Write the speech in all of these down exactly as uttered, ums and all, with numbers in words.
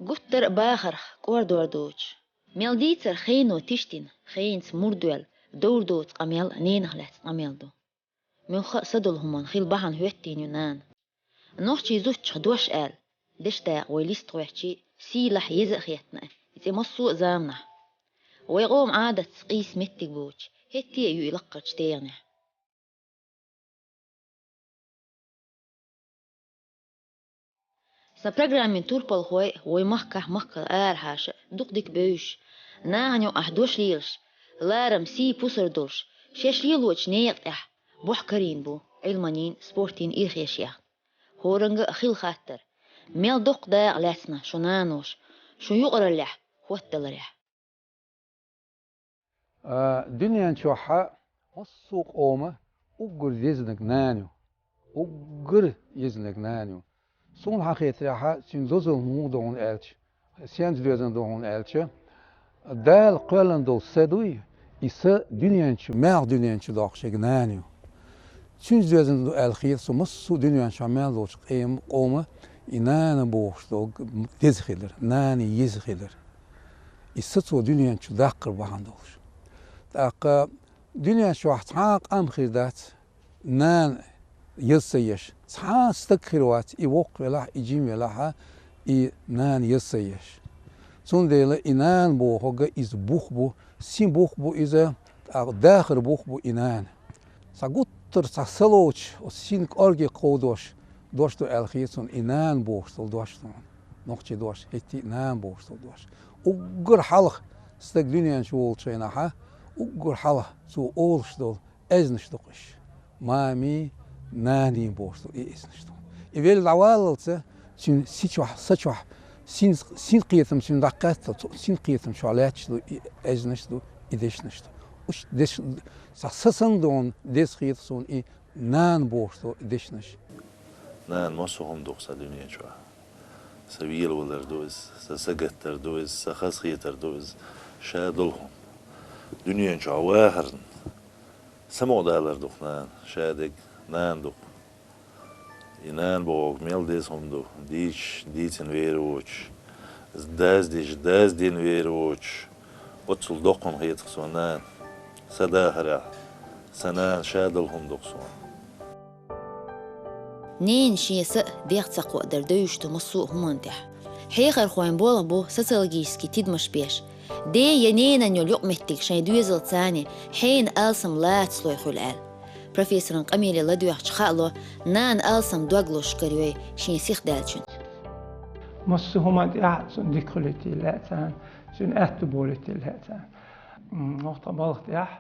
Гуттар а бахарх кӀордор доцуш, мел дийцар хено тиштина, хенаца мурд ваьлла, довр доцу къамел ненах лаьцна къамел ду. Муьлхха а са долу хӀуманна хила бахьана хӀоьттина ю нана. Нохчийн зудчух дош аьлла, дешдакъа вай листа гӀоьртчий, сийлахь еза а хеттина, и цӀе массо а заманахь. Вай къоман Ӏадатца къийса меттиг боцуш, хӀетте а ю и лаккхарчу дегӀанехь. Сан программин турпалхой вай махкахь, махкал арахьаша дукха дика бевзаш, нахана юкъахь дош лелаш, ларам, сий, пусар долуш, шаьш лелочу некъа тӀехь бохь карийна бу Ӏилманийн, спортийн ирхеш яхна. ХӀоранга а хила хаттар: мел доккха дакъа лаьцна шун наноша шун юкъараллехь, хӀотталарехь? А, дуьнен чохь массо а къоман уггар езаниг нана ю. Уггар езаниг нана ю. Суна хьан хетарехь, цуьнан дозалла муха ду хьуна аьлча, сенца доьзна ду хьуна аьлча, Дала кхоьллина долу са дуй, и са дуьнен чу, маьлха дуьнен чу доккхуш ерг нана ю. Цуьнца доьзна ду аьлла хета со массо а дуьнен чохь мел долчу къем-, къоман и нана бохуш долу деза хилар, нана еза хилар. И са цо дуьнен чу даккхар бахьана долуш. ТӀаккха дуьнен чохь цхьа а къам хир дац, нана еза ца еш. Цхьа а стаг хир вац, и воккха велахь, и жима велахь, и нана еза ца еш. Цундела и нана бохург иза бух бу, син бух бу иза, тӀаккха дахар бух бу и нана. Цхьа гуттар а цхьа са лоцуш, оцу синна кӀорге кховдош, дош ду аьлла хета суна и нана бохуш долу дош суна. Нохчийн дош, хӀетте а нана бохуш долу дош. Уггар хьалха стаг дуьнен чу волучу хенахь, уггар хьалха цо олуш долу эзнаш ду-кх уьш. Мамий, наний бохуш долу и эзнаш ду. И велла дӀаваллалца, цуьнан син чохь, са чохь, син, син кхетам цуьнан дӀакхеттал, цу син кхетам чохь лаьтташ ду и эзнаш ду, и дешнаш ду. Уьш деш-, цхьа са санна долу деза хета суна и нана бохуш долу дешнаш. Нана массо а хӀума ду-кх сан дуьнен чохь. Сан велавалар ду иза, сан сагаттар ду иза, сан хазахетар ду иза, ша долу хӀума. Дуьнен чохь вахарна самукъадалар ду-кх нана, шадерг нана ду-кх. И нана бохург мел деза хӀума ду, дийцича дийцина вер воцуш, даздича даздина вер воцуш, оццул доккха хӀума хета-кх суна нана. Сан дахарехь, сан нана ша долу хӀума ду-кх суна. Ненан шен са а, дегӀ ца кхоадар девзаш ду массо а хӀуманна тӀехь. Хьехархойн болх бу социологический тидамаш беш. Ден я ненан йолу юкъаметтиг шайн доьзалца цхьаьна хьенан алсам лацалой хуьлу аьлла. Профессоран къамеле ладоьгӀча хаало, нанан алсам дог лозуш карайой шен сиха даьллачуьнца. Массо а хӀуманна тӀехь цунна дика хуьлуьйтийла лаьа царна, цуьнан аьтту болуьйтийла лаьа царна. М, вахтан балха тӀехь,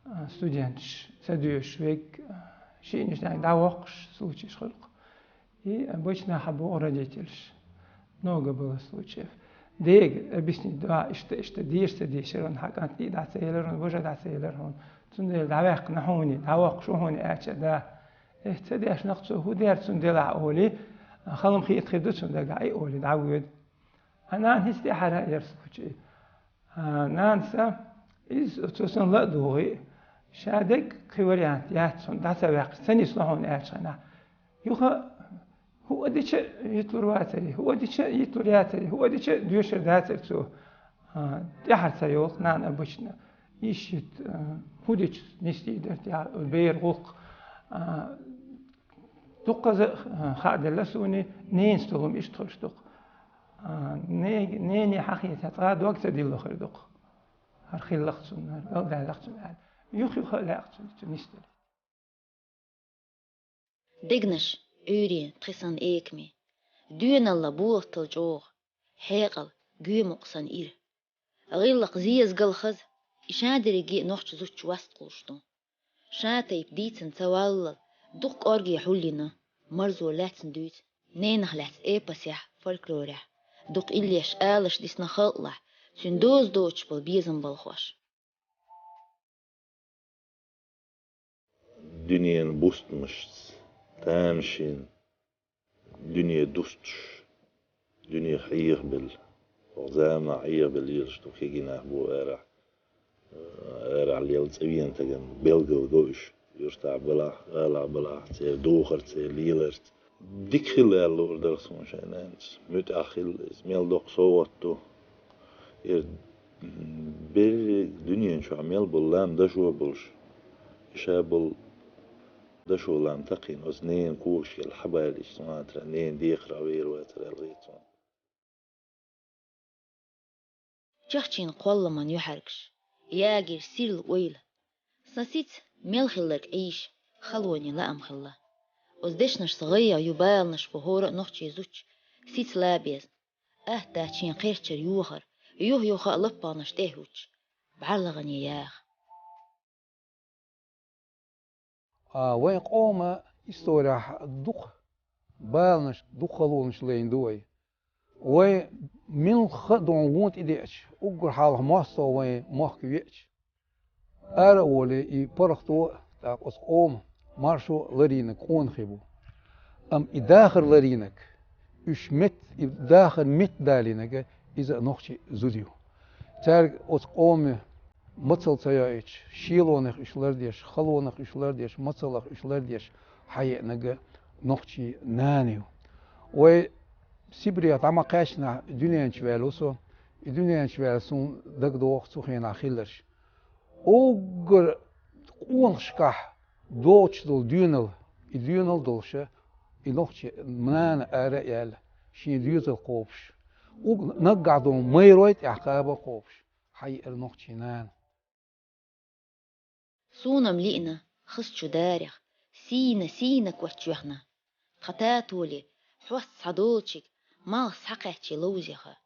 а, студенташ ца доьшуш верг, а, шиъ нишнег дӀавоккхуш случаеш хуьлу-кх. И обычно хьан боху родительш. Много было случаев. Дега объяснить до, иштта, иштта, деша ца дийшира, хьан кӀант и дӀа ца елира, бажа дӀа ца елира хьуна. Цундела дӀаваьккхина хьуна, дӀавоккхуш ву хьуна аьлча, да. Эх, ца дешна-кх цо, хӀун дера цунна делахь олий, халам хета хир ду цунна дагахь, и олий, дӀавоьду. А нана хӀинца тӀаьхьара яра случай. А, нанас, иза цо санна ла а дугӀий, ша дерг кхин вариант яц хьуна, дӀа ца ваьккхича, ца нисло хьуна аьллачу хенахь. Юха хӀуъа дича йитлур вацарий, хӀуъа дича йитлур яцарий, хӀуъа дича доьшур дацарий цо. А, тӀаьхьара ца йолу нана обычно. Ишшит, а, хӀун дича нисдийр дара тӀаьхьа бер гӀуллакх. А, дуккхаза, а, хааделла суна, ненан столум иштта хуьлуш ду-кх. А, не-, нене хьан хетахь цкъа дог ца дилло хир ду-кх. ХӀара хилла-кх цунна, хӀара галдаьлла-кх цунна аьлла. Юх-юха а лаьа-кх цунна, цу нисдале. Дегнаш Ӏуьйре тхи санна экаме, доьналла болаттал чӀогӀа, хьекъал гоьмукъ санна ира. ГӀиллакх зезагал хаза, и шадерриге нохча зудчун васт кхуллуш ду. Ша тайпа дийцина ца валлал, дукха кӀорге хьулйина, марзо лаьцна дуьйцу ненах лаьцна эпосехь, фольклорехь, дукха иллеш алаш дисна халкъалахь, цуьнан доза доцуш болу безам балхош. Дуьненан бустамашца тамашийна, дуьне дустуш, дуьне хьехабелла, хӀокху заманахь хьехабелла лелаш ду кегий нах бу арахь, арахь лелла цӀа веана стагана белгал го уьш, юьртахь балахь, гӀалахь балахь, церан духарца, церан леларца. Дика хила аьлла луур дара суна шайн нанас. МуьтӀахь хила, иза мел доккха совгӀат ду. Эр берриг дуьнен чохь мел болу лам дашо а болуш, и ша болу дашо лам такхийна оцу ненан когашкахь хьабалийча, цунах тӀера ненан декхар а вер вацара аьлла гӀийцо. Чахчийна кхолламан юьхьаргаш, ягийра сирла ойла. Сан сица мел хилларг Ӏийша, халоне лаам хилла. Оцу дешнашца гӀайгӀа ю баланаш бу хӀора а нохчийн зудчун, сица ла безна. Атта чен кхерчара йохар, юх-юха а лаппанаш тӀе а хӀуттуш, бӀарлагӀане яха. А вайн къоман историяхь дукха баланаш, дукха халонаш лайна ду вай. Вай муьлхха а догӀу вон тӀе деача, уггар хьалха мостагӀа вайн мохк веача, ара а волий, и паргӀато а, тӀаккха оцу къоман маршо а ларийнарг къонахий бу. Амма и дахар ларийнарг, уьш мет-, и дахар меттадалийнарг, иза а нохчийн зуда ю. Цаьрга оцу къоман мацалла ца йоуьйтуш, шелонах уьш лардеш, халонах уьш лардеш, мацаллах уьш лардеш хьаеанарг нохчийн нана ю. Вай Сибрех дӀа ма кхаьччинехь дуьнен чу ваьлла ву со, и дуьнен чу ваьлла суна дагадогӀу цу хенахь хилларш. Уггар къонахашкахь доцуш долу доьналла, и доьналла долуша, и нохчийн нана ара а яьлла, шен доьзал кхобуш, уггар наггахь долу майрой тӀехь кхаба а кхобуш, хьаеара нохчийн нана. Суна-м лиъна хазачу дарех, сийна-сийна коч йоьхна. Тхан татоле хьоста схьадолчиг малх схьакхаьччи ловза яха.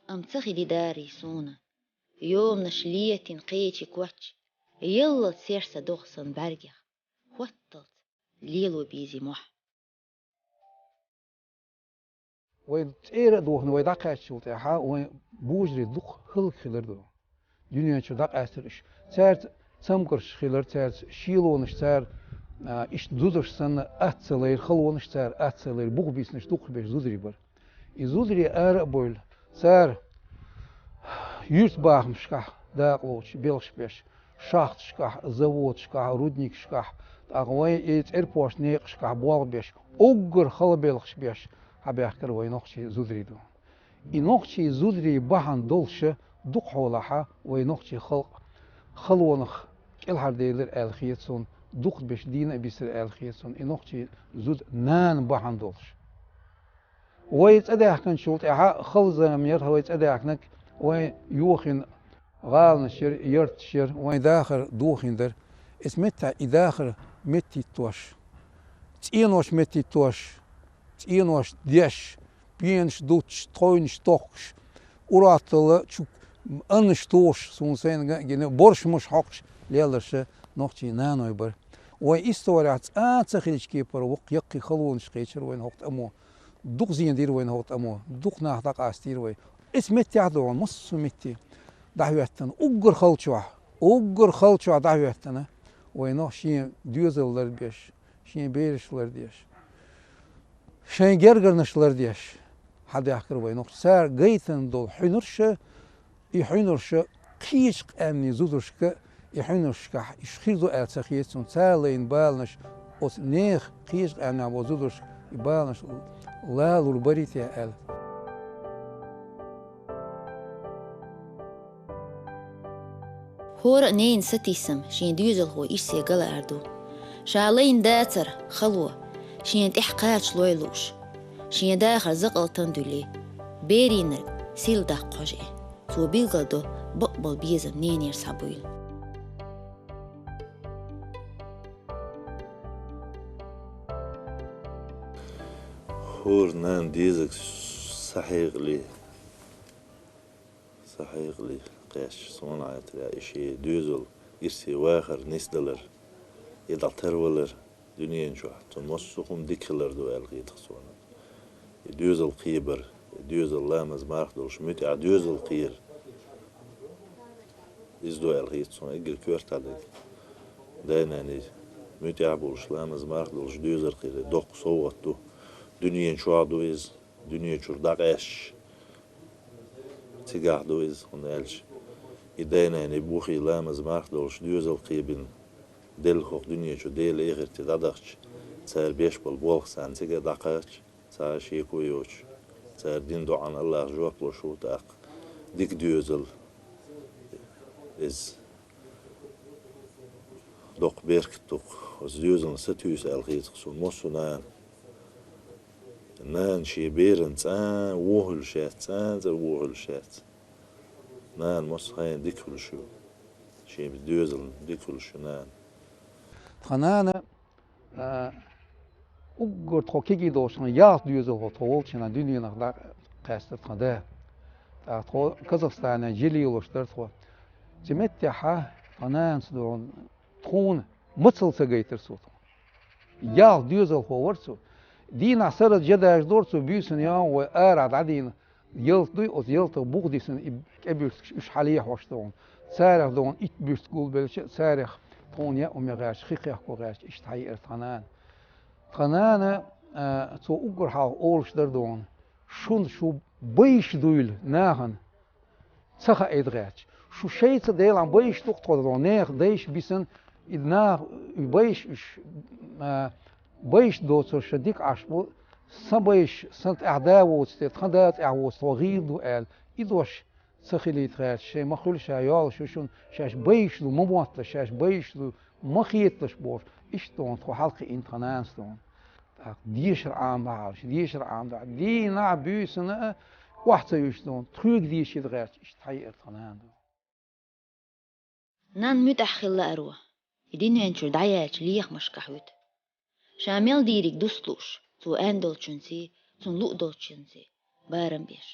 Амма ца хили дарий суна. Йоманаш летийна кхечи коч, яллалц серса догӀу сан бӀаьргех, хӀотталц лело безий мохь. Вай цӀера а дохна, вай дӀакхаьччул тӀаьхьа вайн божарий дукха хӀаллакьхилар ду. Дуьнен чу дӀакъаьстира уьш. Цаьрца цамгарш хилар, цаьрца шелонаш, цара, а, иштта зударш санна, атта ца лайра, халонаш цара атта ца лайра, бух бийцинарш дукхахберш зударий бара. И зударий ара а бевлла, цара юьртабахамашкахь дакъалоцуш белхаш беш, шахташкахь, заводашкахь, рудникашкахь, тӀаккха вайн и цӀерпошт некъашкахь болх беш, уггар хала белхаш беш, хьабаьхкар вайн нохчийн зударий ду. И нохчийн зударий бахьана долуша дукхахьолахьа вайн нохчийн халкъ халонах кӀелхьарделира аьлла хета суна, дукхахберш дийна а бисира аьлла хета суна, и нохчийн зуда нана бахьана долуш. Вай цӀа даьхкинчул тӀаьхьа хала зама яра вай цӀа даьхкинарг, вайн йохийна гӀаланаш яра, ярташ яра, вайн дахар дохийна дара. Эцу меттехь и дахар меттахӀиттош, цӀенош меттахӀиттош, цӀенош деш, пенаш дуттуш, тхойнаш тохкуш, уротталла чу аннаш тухуш, суна сайна ган а гина, боршамаш хьокхуш лелларша нохчийн наной бара. Вайн исторехь цкъа а ца хиллачу кепара воккха яккхий халонаш кхечира вайна хӀокху тӀамо. Дукха зен дира вайна хӀокху тӀамо, дукха нах дӀакъастийра вай. Эцу меттехь а догӀу, массо а метте дӀахӀоьттина, уггар хала чохь, уггар хала чохь дӀахӀоьттина, вайна шен доьзал ларбеш, шен бераш лардеш, шайн гергарнаш лардеш, хьадаьхкира вайна нохчий. Цара гайтина долу хьуьнарша, и хьуьнарша кхечу къаьмнийн зударшка, и хьуьнаршкахь уьш хир ду аьлла ца хета суна, цара лайна баланаш оцу нехан кхечу къаьмнехь болу зударшка и баланаш лалур барий те аьлла. ХӀора а ненан сатийсам шен доьзалхо ирсе гала ар ду. Ша лайна дацара хало, шена тӀехь кхачалой лууш, шен дахар закъалтан дуьллий, берийнарг сийла даккха хьожий. Цо билгалдо бакъболу безам ненера схьабуйла. ХӀора нана дезарг схьахьекъале, схьахьекъале кхаьчча, суна хетарехь, и шен доьзал ирсе вахар нисдалар, и дӀатарвалар дуьнен чохь, цунна массо а хӀума дика хилар ду аьлла хета суна. И доьзал кхебар, и доьзал ламаз марха долуш муьтӀахь доьзал кхер. Иза ду аьлла хета суна, эггара коьрта дерг. Дай-наний муьтӀахь болуш, ламаз марха долуш доьзал кхер доккха совгӀат ду. Дуьнен чохь ду иза, дуьнен чуьра дӀакъаьсташ. Цигахь ду иза, хӀунда аьлча и дай-наний бухий ламаз марха долуш доьзал кхебина, делла хӀокху дуьнен чу Делан эхарте дӀадахча, Цара беш болу болх санна цига дӀакхача, цхьа а шеко йоцуш, цара дина доӀана Аллахьа жоп луш ву тӀаккха. Дика доьзал иза. Доккха беркат ду-кх, оцу доьзална сатуьйсу аьлла хета-кх суна массо а нана. Нана шен беран цӀа а вон хуьлуш яц, цӀа а цӀа вон хуьлуш яц. Нана массо а хенахь дика хуьлуш ю. Шен доьзална дика хуьлуш ю нана. Тхан нана, а, уггар тхо кегий долчу хенахь ялх доьзалхо тхо волчу хенахь дуьненах дӀакхаьчна тхан да. ТӀаккха тхо Казахстане жили йолуш дара тхо. Цу меттехь тхан нанас дуьйна тхуна мацалла ца гайтира цо тхуна. Ялх доьзалхо вара цо. Дийнахь сарралц жа дажадора цо, буьйсанна ян вай арахь дӀадийна. Ялта дуй, оцу ялтах бух дисина и кӀе буьртигаш уьш хьалехьош дуьйна. Царах дуьйна итт буьртиг гулбелча, царах тхуна яа хӀума гӀерташ, хи кхехко гӀерташ, иштта хьаеара тхан нана. Тхан нана, а, цо уггар хьалха олуш дара дуьйна: «Шуна шу байш дуйла нахана ца хаийта гӀерташ. Шу шайца делахь байш ду-кх тхо, нехан дайша бисина, и наха и байш уьш, а, байш доцурш дика Ӏаш бу, сан байш, сан тӀехь да воцу те, тхан да тӀехь воцу, тхо гӀийла ду», аьлла, и дош ца хилийта гӀерташ, шайн ма хуьлу ша йолуш ю шуна, шаьш байш ду, ма мотталаш, шаьш байш ду, ма хеталаш бохуш, иштта дуьйна тхо хьалакхиийна тхан нанас дуьйна. ТӀаккха дешар Ӏамадахьалаш, дешар Ӏамадахь, дийнахь буьйсанна а охьа ца юьсуш дуьйна, тхоьга дешийта гӀерташ, иштта хьаеара тхан нана дуьйна. Нанна муьтӀахь хила лааро, и дуьнен чуьра дӀаяьллачу лехамашкахь вуьту. Ша мел дийриг дуста лууш, цо аьнна долчуьнций, цунна луъу долчуьнций барам беш.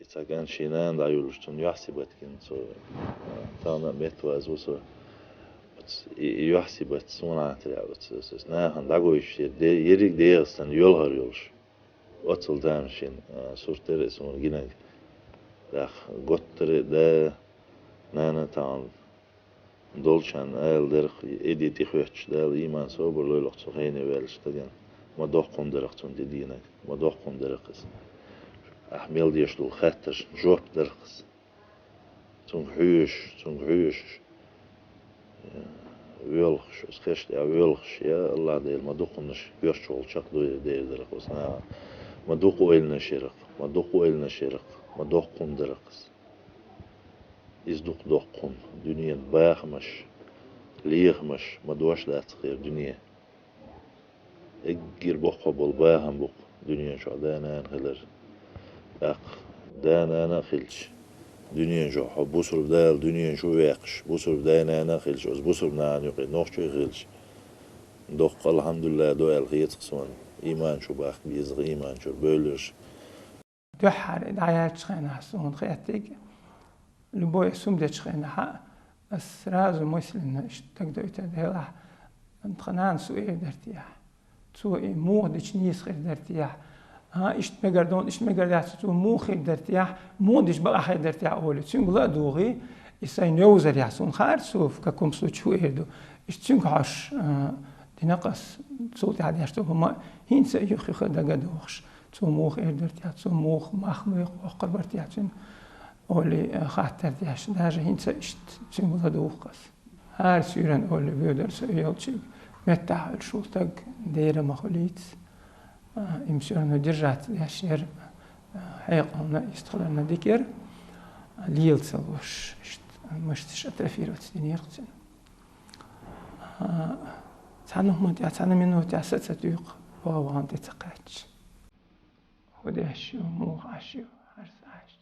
И цхьа кӀант шен нана дӀаюьллуш, цунна юьхь-сибат гина цо, а, тахана а меттаваза ву со. Оцу и, и юьхь-сибат суна хьан тера оцу, оцу, оцу нахана дӀагойтуш, де-, ерриг ДегӀастан йолхар йолуш. Оццул тамашийна, а, сурт дара и суна гинарг. ТӀаккха готтара а да, нана а тахана долчарна ала дара-кх, и де тӀехӀоьттуш, Дала ийман, собар лойла-кх цу хене ваьллачу стагана. Ма доккха хӀума дара-кх цунна тӀедийнарг, ма доккха хӀума дара-кх иза. Ахь мел деш долу хаттаршна жоп дара-кх иза. Цуьнга хьоьжуш, цуьнга хьоьжуш, э, воьлхуш, оцу хешна тӀехь воьлхуш, я АллахӀ Дела, ма дукха хӀуманаш коьртачу волчохь дойр дер дара-кх оцу нахана. Ма дукха ойланаш яра-кх, ма дукха ойланаш яра-кх, ма доккха хӀума дара-кх иза. Иза дукха доккха хӀума, дуьненан бахамаш, лехамаш, ма дош дац-кх хӀара дуьне. Эггара боккха болу бахам бу-кх дуьнен чохь да-нана хилар. ТӀаккха да-нана а хилча, дуьнен чохь хьо бусурба дала дуьнен чу ваьккхаш, бусурба да-нана а хилча, оцу бусурба нахана юкъе нохчий хилча, доккха алхьамдулиллахӀ ду аьлла хета-кх суна, ийман чу бахка беза-кх, ийман чуьра бевллерш. Дуьххьара дӀаяьллачу хенахь суна хеттиг, любой хӀума дечу хенахь, ас сразу мысленно иштта дагадойтур делахь, тхан нанас хӀун эр дара техьа? Цо и муха дича нийса хир дара техьа? А, иштта мегар ду, иштта мегар дац, цо муха хир дара техьа? Муха дича бакъахьа хир дара техьа олий, цуьнга ла а дугӀий, и сайн йовзарехь суна хаьара цо, в каком случае хӀун эр ду. Иштта цуьнга хьожуш, а, дина-кх ас, цул тӀаьхьа деш долу хӀума хӀинца а юх-юха дага а дохуш. Цо муха эр дара техьа, цо муха мах воккхур бара техьа цуьнан, олий, э, хаттар деш, даже хӀинца иштта цуьнга ладугӀу-кх ас. ХӀара суьйранна олий воьдура со йолчуьнга, меттахь хуьлуш волу стаг дера ма хуьлийца. А, им всё равно держаться деш яра, а, хьекъална, йистхиларна дика яра, а, лела ца луш, иштта мышцаш атрофироваться динера-кх цуьнан. А, цхьана хӀуманна тӀехь, цхьана минута тӀехь са ца туьйху, ваха-вахана тӀе ца кхаьчча. ХӀун деш ю, муха Ӏаш ю, хьарса Ӏаш.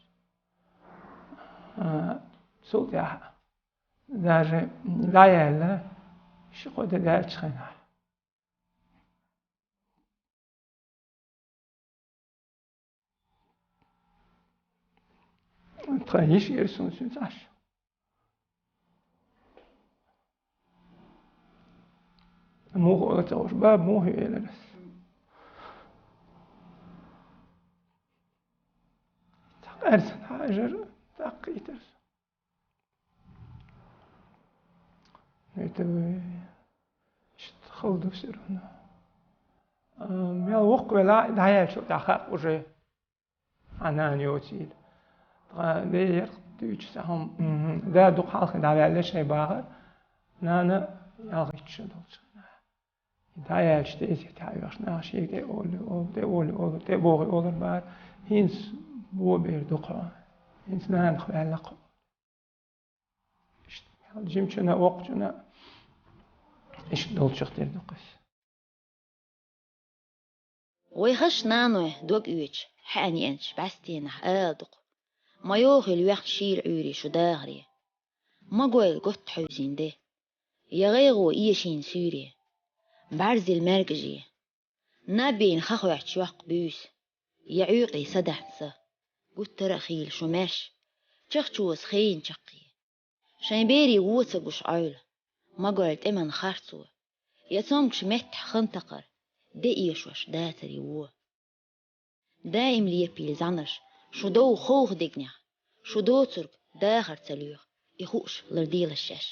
А, цул тӀаьхьа даже дӀаяьлла, ши-кхо де даьллачу хенахь. Тхан йиша яра суна цуьнца Ӏаш. Муха ола ца хууш, баба, муха ю элира ас. Цхьа къаьрсан хьажар, тӀаккха кхийтира со. Это вы, иштта хала ду всё равно. А, мел воккха велахь, дӀаяьллачул тӀаьхьа хаьа уже. Хьан нана йоцийла. Тхан дера дуьйцуш цхьа хӀума, мгм, да дукха хьалха дӀаваьлла шайн бахар. Нана Ялхитта шо долчу хенахь. ДӀаяьлча тӀе иза тӀе хьаоьхуш нах шега тӀе олу, олу, тӀе олу, олу, тӀе боху олур бара. ХӀинца бо бер ду кхо. ХӀинца нанах ваьлла кхо. Иштта, жимачунна, воккхачунна иштта долчух тера ду-кх иза. Вайхаш наной дог оьцуш, хьаьна еанчу бӀаьстенахь ала ду-кх: «Ма йохийла вехна шийла Ӏуьйре шу дахаре. Ма гойла готта хьуьйзина де. Я гӀайгӀо эшийна суьйре. БӀаьрзийла маьркӀаже. Наб бийна ха хоьттуш йоккха буьйса. Я Ӏуьйкъе са даьхна са. Гуттара а хийла шу маьш. Чахчоза хейна чаккхе. Шайн берийн вон ца гуш Ӏойла. Ма гойла тӀеман харцо. Я цомгуш меттахь хан такхар. Де эшош дацаре вон. Даим лепийла зӀанаш, шу дов ховха дегнехь, шу доцург дахар ца лоьху, и хууш ларделаш шаьш».